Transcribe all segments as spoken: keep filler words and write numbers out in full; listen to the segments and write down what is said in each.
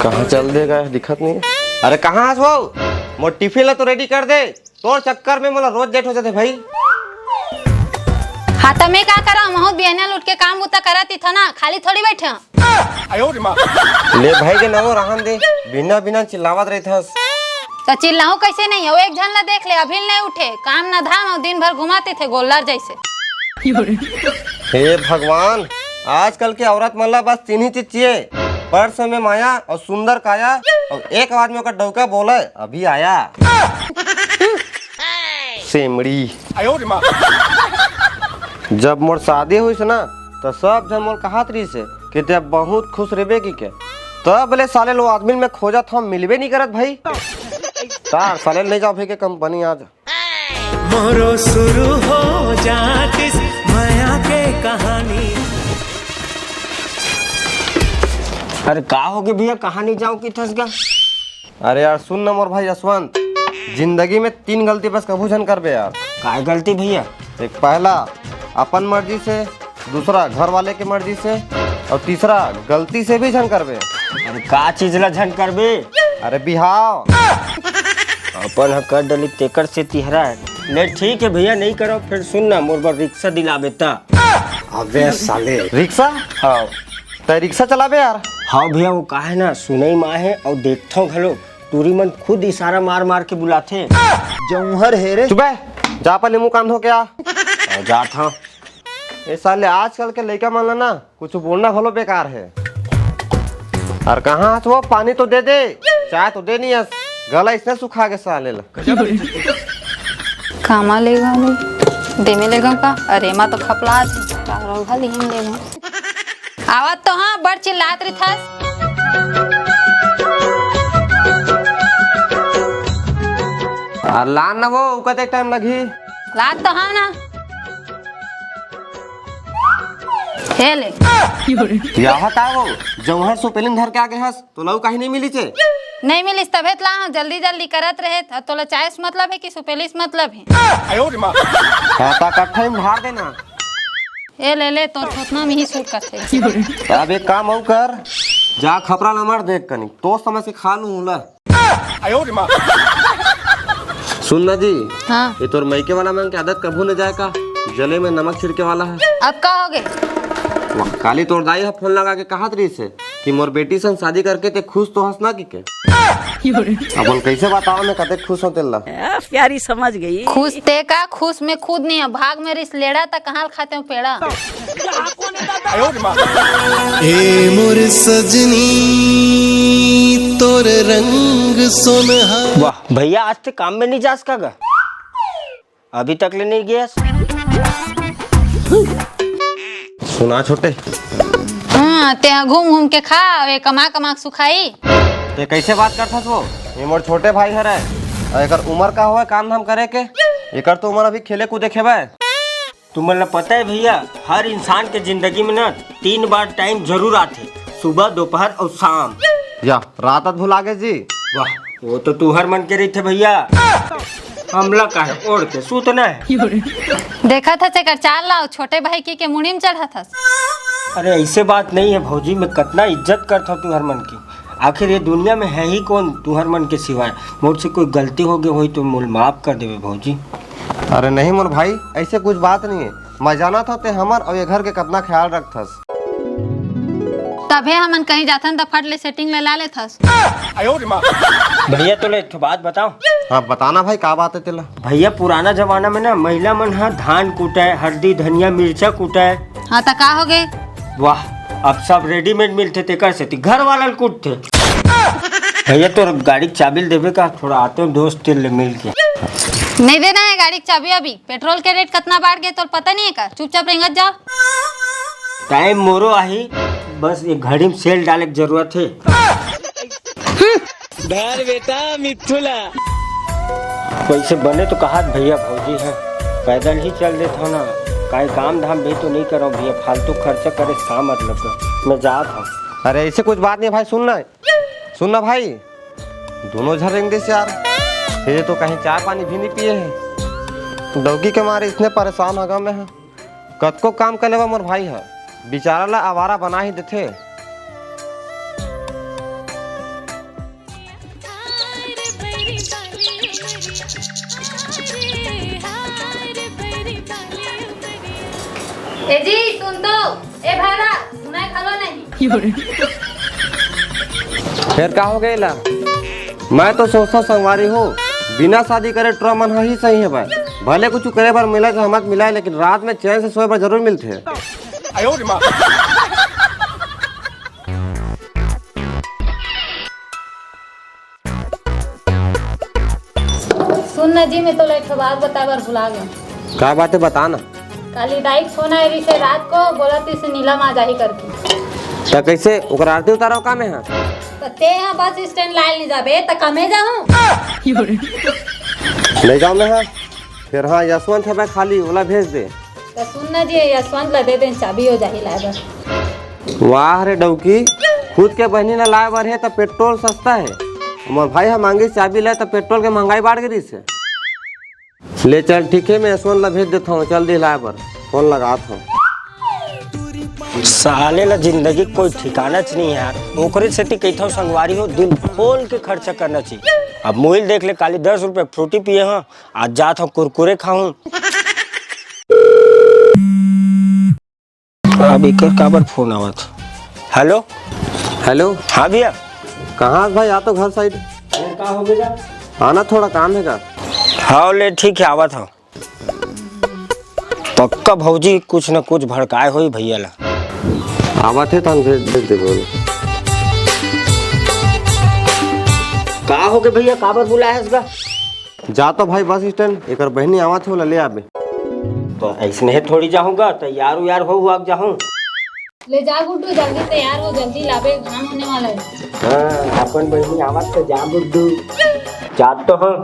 कहाँ चल देगा, दिखत नहीं। अरे कहाँ हस वो? मोर टिफिन ला तो रेडी कर दे। तोर चक्कर में मोला रोज लेट हो जाथे भाई। हाँ, त मैं का करंव? महूँ बिहनिया ले उठ के काम बूता करत ही थों ना, खाली थोड़ी बइठे हंव। ले भाई के नवो रहन दे, बिना बिना चिल्लावत रहिथस। त चिल्लाहूँ कइसे नहीं हो? एक झन ला देख ले, अभी ले नहीं उठे, काम ना धाम अउ दिन भर घुमात रहिथे गोल्लर जइसे। हे भगवान, आजकल के औरत मन ला बस तीन ही चीज चाहिए, पर्स में माया अउ सुंदर काया, अउ एक आवाज में ओकर डौका बोले, "अभी आया।" सेमड़ी। जब मोर शादी होइस ना, त सब झन मोर कहत रहिस हे कि ते बहुत खुश रहिबे कि के। तब ले साले लो आदमी में खोजत हंव, मिलबे नहीं करत भाई। तार साले ले जाओ भाई के कंपनी आज। मोरो शुरू हो जातिस मया के कहानी। अरे का होगे भैया, कहानी जाओ कि थस गा? अरे यार सुन ना मोर भाई यशवंत, जिंदगी में तीन गलती बस कभू झन करबे यार। काय गलती भैया? एक पहला अपन मर्जी से, दूसरा घर वाले के मर्जी से, अउ तीसरा गलती से भी झन करबे। अरे का चीज ला झन करबे? अरे बिहाव। अपन ह कर डली तेकर से तिहरा है। ले ठीक है भैया, नहीं करो। फिर सुन ना, मोर बर रिक्शा दिलाबे ता। अबे साले। रिक्शा? हाँ। तै रिक्शा चलाबे यार? हाँ भैया, वो का है ना, सुनई मा है अउ देखथों घलो, टूरी मन खुद इशारा मार मार के बुलाथे। जौहर हे रे। चुप बे, जा अपन ले मुंह कान धो के आ। अउ जात हंव। ए साले, आजकल के लइका मन ला ना कुछ बोलना घलो बेकार है। अउ कहाँ हस वो? पानी तो दे दे, चाय तो दे नहीं हस, गला इसने सुखा गे साले ला। कामा लेगा ले? देमे लेगा का? अरे, एमा तो खपला आज। का रौहा लिहिन लेगा। आवत तो हाँ, बड़ चिल्लात रहिथस। अउ लान ना वो, उका देख टाइम लगही। लात तो हाँ ना। हे ले। यह का वो? जौहर सुपेलिन धर के आ गे हस, तोला काहे नहीं मिलिस हे? नहीं मिलिस तभे त ला हंव, जल्दी जल्दी करत रहे। त तोला चाय से मतलब है कि सुपेली से मतलब है? हाँ, त कट्ठा में ढार देना। ए ले ले, तोर थोथना में ही सूट करथे। अब एक काम अउ कर, जा खपरा ला मार देख कनी, तो समझ के खा लूं ला। सुन ना जी, हाँ। ये तोर मइके वाला मन के आदत कभू न जाए का, जले में नमक छिड़के वाला है। अब का होगे? वाह, काली तोर दाई ह फोन लगा के कहत रहिस हे कि मोर बेटी संग शादी करके ते खुश तो हस ना कि के? अब बोल कैसे बताओ मैं कते खुश हों तेला। आ, प्यारी समझ गई। खुश ते का, खुश में खुद नहीं है, भाग में रिस लेड़ा त कहाँ खाते हो पेड़ा। ए मोर सजनी, तोर रंग सोनहा। वाह भैया, आज ते काम में नहीं जास का गा? अभी तक ले नहीं गयस। सुना छोटे। हाँ, ते ह घूम घूम के खा, अउ ए कमा कमा के सुखाई। ते कैसे बात करथस वो? ये मोर छोटे भाई हरे, अउ एकर उम्र का होय काम धाम करे के? एकर तो उम्र अभी खेले कूदे के हवय। तुमन ला पता है भैया, हर इंसान के जिंदगी में ना तीन बार टाइम जरूर आथे, सुबह, दोपहर और शाम। या रात अत भुला गे जी। वाह, वो तो तुहर मन के रहिथे भैया, हमला काहे ओढ़ के सूतना है। देखत हस एकर चाल ला, छोटे भाई के, के मुड़ी में चढ़त हस। अरे ऐसे बात नहीं है भौजी, मैं कतना इज्जत करत हूँ तुहर मन की। आखिर ये दुनिया में है ही कौन तुहर मन के सिवाय? मोर से कोई गलती हो गई होई तो मोल माफ कर देवे भौजी। अरे नहीं मोर भाई, ऐसे कुछ बात नहीं है। मैं जानत हूँ ते हमर और ये घर के कितना ख्याल रखथस। तभे हमन कहीं जाथन त फट ले सेटिंग ले ला लेथस। भैया तोले एक ठो बात बताओ। हाँ बताना भाई, का बात है तेला? भैया पुराना जमाना में ना महिला मन ह धान कूटे, हल्दी, धनिया, मिर्चा कूटे। हाँ त का हो गए? वाह, अब सब रेडीमेड मिलथे, तेकर सेती घर वाला ल कूटथे। भैया, तोर गाड़ी के चाबी ल देबे का? थोड़ा आते हो दोस्त तेल ले मिल के। नहीं देना है गाड़ी के चाबी अभी। पेट्रोल के रेट कितना बढ़ गए, तोर पता नहीं है का? चुपचाप रेंगत जाओ। टाइम मोरो आही, बस एक घड़ी में सेल डाले के जरूरत है। धर बेटा मिथुला। वैसे बने तो कहात भैया भौजी है, पैदल ही चल देत हो ना, काहे काम धाम भी तो नहीं करो भैया, फालतू खर्चा करे से का मतलब का? मैं जात हूँ। अरे ऐसे कुछ बात नहीं भाई, सुन ना, सुन ना भाई, दोनों झन रेंग देस यार, ये तो कहीं चाय पानी भी नहीं पिए है, डौकी के मारे इसने परेशान हगा मैं है। कतको काम कर लेवा मोर भाई ह, बिचारा ला आवारा बना ही देथे। ए जी, सुन तो। ए भाई, सुनाई घलो नहीं। फेर का हो गे ला? मैं तो सोचथंव संगवारी हो, बिना शादी करे टुरा मन ह ही सही हे भाई। भले कुछ करे बर मिले तो हमत मिलाय, लेकिन रात में चैन से सोए बर जरूर मिलथे। सुन ना जी, मैं तोला एक ठो बात बताए बर भुला गेंव। का बात हे, बता ना। काली दाई के फोन आए रहिसे रात को, बोलत रहिसे नीलम आ जाही करके। त कइसे, ओकर आरती उतारव का मैं हा? त तें हा बस स्टैंड लाय ल नइ जाबे, त का मैं जाहूं? नइ जांव मैं हा। फेर हां, यशवंत हे भाई खाली, ओला भेज दे। त सुन ना जी, यशवंत ला दे देन, चाबी हो जाही लाय बर। वाह रे डौकी, खुद के बहिनी ला लाय बर हे त पेट्रोल सस्ता हे, मोर भाई ह मांगिस चाबी लाय त पेट्रोल के महंगाई बाढ़ गे रहिसे। ले चल, ठीक हे, मैं यशवंत ला भेज देथंव, चल दे लाय बर, फोन लगाथंव। साले ला जिंदगी के कोई ठिकानाच नहीं हे यार, ओकरे सेती कहिथंव संगवारी हो, दिल खोल के खर्चा करना चाहिए। अब मोबाइल देख ले, काली दस रुपया फ्रूटी पिए हंव, आज जाथंव कुरकुरे खाहूं। अब एकर काबर फोन आवत? हेलो। हेलो। हां भैया। कहां हस भाई? आ तो घर साइड। अरे का हो गे गा? आना, थोड़ा काम हे गा। हां ले, ठीक हे, आवत हंव। पक्का भौजी कुछ न कुछ भड़काय होही भैया ला। आवत हे, तहन भेज, भेज देबो। का हो गे भैया, काबर बुलाय हस गा? जा तो भाई बस स्टैंड, एकर बहिनी आवत हे, ओला ले आबे। त अइसने थोड़ी जाहूं गा, तैयार उयार हो हुआ के जाहूं। ले जा गुड्डू, जल्दी तैयार हो, जल्दी लाबे, घाम होने वाला हे। हां, अपन बहिनी आवत हे, जा गुड्डू। जा तो हां।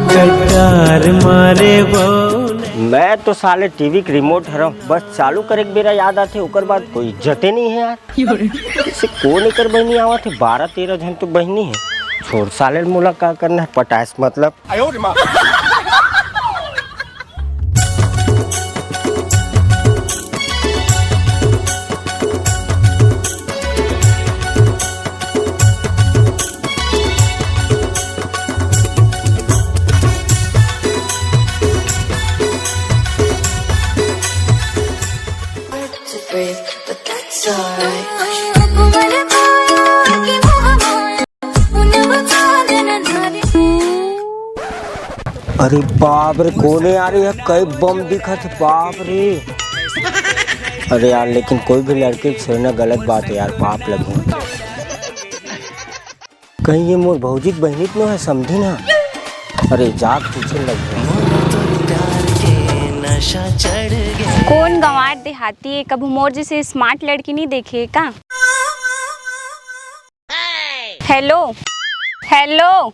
कटार मारे बौन। मैं तो साले टीवी के रिमोट हरंव, बस चालू करे के बेरा याद आथे, ओकर बाद कोई इज्जते नहीं हे यार। इसे कोन एकर बहिनी आवत हे? बारह तेरह झन तो बहिनी हे। छोड़ साले, मोला का करना हे, पटाय से मतलब। अरे बाप रे, कोने आ रही है, कई बम दिखत हे, बाप रे। अरे यार, लेकिन कोई भी लड़की के छेड़ना गलत बात हे यार, पाप लगे। कहीं ये मोर भौजी के बहिनी तो नो हे, समझी ना। अरे जात पूछे लग गया। कोन गंवार देहाती हे, कभू मोर जैसे स्मार्ट लड़की नहीं देखे हे का? Hello, hello.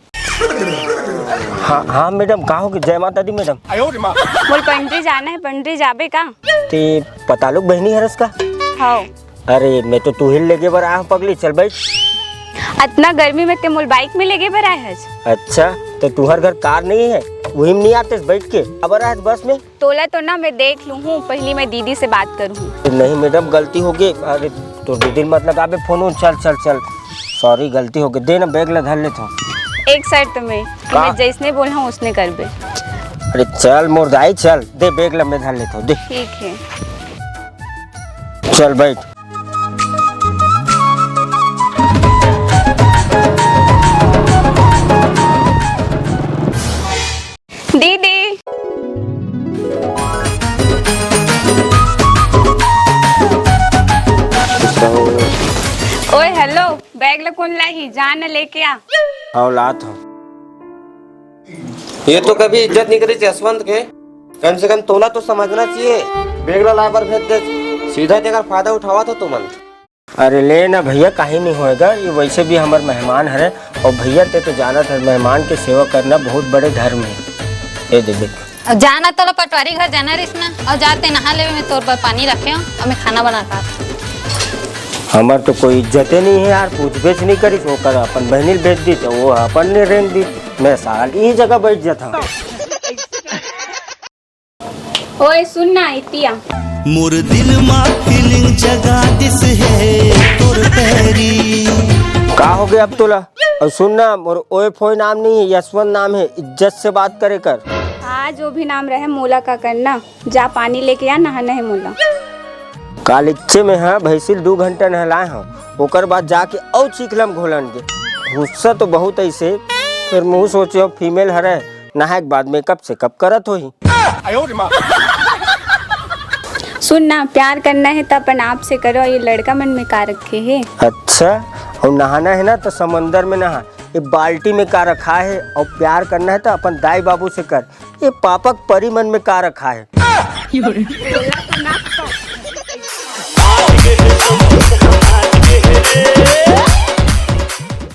हाँ, हाँ मैडम, का हो गे? जय माता दी मैडम। मोला पंडरी जाना हे, पंडरी जाबे का? ते पतालुक बहिनी हरस का? हव। अरे, मैं तो तुहिल लेगे बर आया हूँ पगली, चल बैठ। अतना गर्मी में ते मोला बाइक में लेगे बर आए हस? अच्छा, तो तुहर घर कार नहीं है, वही में नहीं आते बैठ के, अब आए हस बस में? तोला तो ना मैं देख लूँ हूँ, पहली मैं दीदी से बात करूँ हूँ। नहीं मैडम, गलती हो गई। अरे तो दीदी मत लगाबे फोन उन, चल चल चल, सॉरी गलती हो गई। दे ना बैग ला धर लेथों। एक शर्त में, का? मैं जैसने बोला हूँ उसने करबे। अरे चल मोर दाई चल, दे बैग ला मैं धर लेथों, दे। ठीक है। चल बैठ। दीदी। ओए हेलो, बैग ला कोन लाही? जा न लेके आ। हव लात हव। ये तो कभी इज्जत नहीं करी यशवंत के। कम से कम तोला तो समझना चाहिए, बैग ला लाए बर भेज दे, सीधा तेकर फायदा उठावत हो तुमन। अरे ले ना भैया, काहीं नहीं होएगा, ये वैसे भी हमर मेहमान हरे। और भैया ते तो जानत है, मेहमान के सेवा करना बहुत बड़े धर्म है। ये दे देख। अब जाना तो लो, पटवारी घर जाना रहिस ना, और जाते नहा लेवे, मैं तोर बर पानी रखे हूँ और मैं खाना बना का। हमर तो कोई इज्जते नहीं है यार, पूछबेच नहीं करिस, वो कर अपन बहनी भेज दी तो वो अपन ने रेंग दी, मैं साल यही जगह बैठ जाता हूँ। ओए सुन ना इतिया। मोर दिल मा फीलिंग जगा दिस हे तोर पैरी। का ओके, अब तोला। अउ सुन ना, मोर ओए फोए नाम नहीं है, यशवंत नाम है, इज्जत से बात करे कर। हाँ, जो भी नाम रहे, मोला का करना। जा पानी लेके आ, नहाना है मोला। कालिच्चे में हा भैंसिल दू घंटा नहलाए हव, ओकर बाद जाके अउ चीखलम घोलन के। गुस्सा तो बहुत ऐसे, फिर मुँह सोचे हो फीमेल हरे, नहाए के बाद मेकअप सेकअप करत होही। सुन ना, प्यार करना है त अपन आप से करो, ये लड़का मन में का रखे है? अच्छा, अउ नहाना है ना त समंदर में नहा, ये बाल्टी में का रखा है? अउ प्यार करना है त अपन दाई बाबू से कर, ये पापक परी मन में का रखा है?